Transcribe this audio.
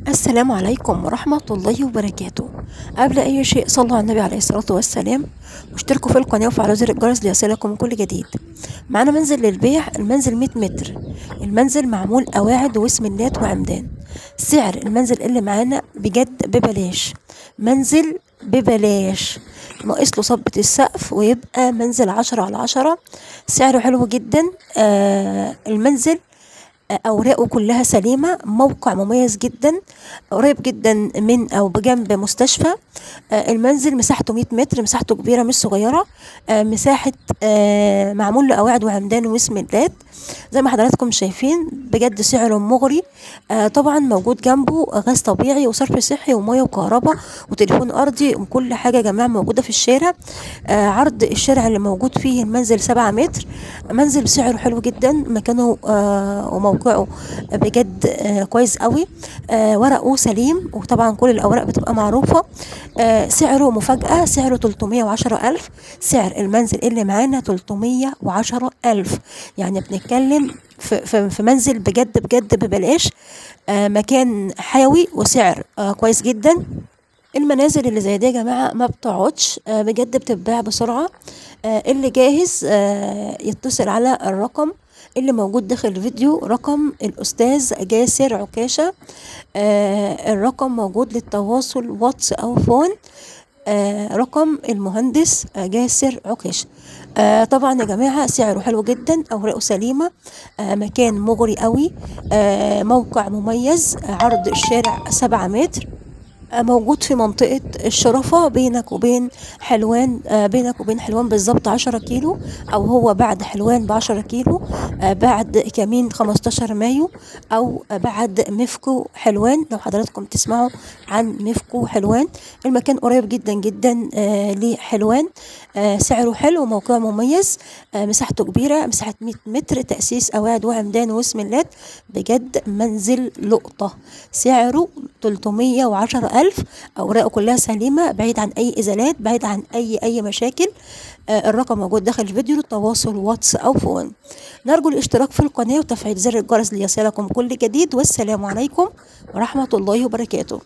السلام عليكم ورحمة الله وبركاته. قبل أي شيء صلوا على النبي عليه الصلاة والسلام، واشتركوا في القناة وفعلوا زر الجرس ليصلكم كل جديد. معانا منزل للبيع، المنزل 100 متر، المنزل معمول قواعد وسمنات وعمدان. سعر المنزل اللي معانا بجد ببلاش، منزل ببلاش، ناقص له صبة السقف ويبقى منزل 10 على 10. سعره حلو جدا. المنزل أوراقه كلها سليمة، موقع مميز جدا، قريب جدا من أو بجنب مستشفى. المنزل مساحته 100 متر، مساحته كبيرة مش صغيرة. مساحة معمول له قواعد وعمدان وسمنتات زي ما حضراتكم شايفين. بجد سعره مغري. طبعا موجود جنبه غاز طبيعي وصرف صحي ومية وكهرباء وتليفون ارضي وكل حاجة يا جماعة موجودة في الشارع. عرض الشارع اللي موجود فيه المنزل 7 متر. منزل بسعره حلو جدا، مكانه وموقعه بجد كويس قوي. ورقة سليم، وطبعا كل الاوراق بتبقى معروفة. سعره مفاجأة، سعره 310,000. سعر المنزل اللي معانا 310,000. يعني بنتكلم في منزل بجد بجد ببلاش. مكان حيوي وسعر كويس جدا. المنازل اللي زي دي يا جماعة ما بتقعدش، بجد بتتباع بسرعة. اللي جاهز يتصل على الرقم اللي موجود داخل الفيديو، رقم الأستاذ جاسر عكاشة. الرقم موجود للتواصل واتس أو فون. رقم المهندس جاسر عكاشة. طبعا يا جماعة سعره حلو جدا، أوراقه سليمة، مكان مغري قوي، موقع مميز، عرض الشارع 7 متر، موجود في منطقة الشرفة، بينك وبين حلوان، بينك وبين حلوان بالظبط 10 كيلو، أو هو بعد حلوان ب10 كيلو، بعد كمين 15 مايو، أو بعد مفكو حلوان. لو حضراتكم تسمعوا عن مفكو حلوان، المكان قريب جدا جدا لحلوان. سعره حلو وموقعه مميز، مساحته كبيرة، مساحة 100 متر، تأسيس قواعد وعمدان وسملات. بجد منزل لقطة. سعره 310,000، أوراقه كلها سليمة، بعيد عن أي إزالات، بعيد عن أي مشاكل. الرقم موجود داخل الفيديو للتواصل واتس أو فون. نرجو الاشتراك في القناة وتفعيل زر الجرس ليصلكم كل جديد. والسلام عليكم ورحمة الله وبركاته.